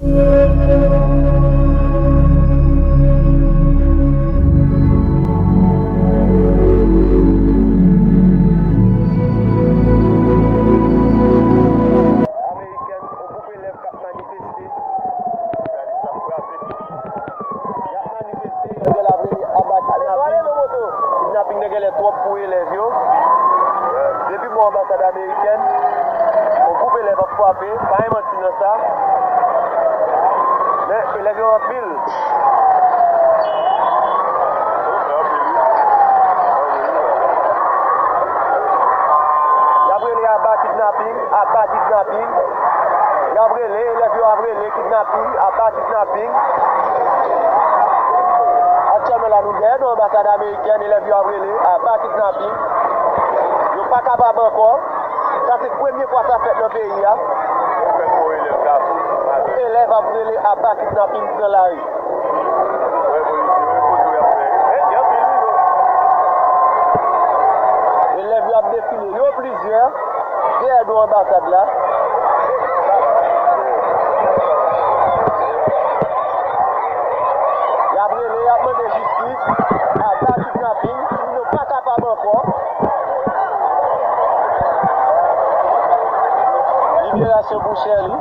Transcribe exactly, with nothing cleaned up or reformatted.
Amerikèn, yon gwoup elèv k ap manifeste. Jounalis la frape. Y ap manifeste, yo gen la rele aba kidnaping. Kidnaping nan genlè twòp pou elèv yo. Depi bò anbasad amerikèn, yon gwoup elèv ap frape, pa gen manti nan sa. Men, elèv yo anpil. Y ap rele aba kidnaping, aba kidnaping. Y ap rele, elèv yo ap rele kidnaping, aba kidnaping. Aktyèlman la, nou dèyè nou anbasad amerikèn, elèv yo ap rele aba kidnaping. Yo pa kapab ankò. Sa se premye fwa sa fèt nan peyi a. Elèv ap rele aba kidnaping pran lari. Elèv yo ap defile, yo plizyè, dèyè do anbasad la. Y ap rele, y ap mande jistis, aba kidnaping, timoun yo pa kapab ankò. Liberasyon pou Sherly.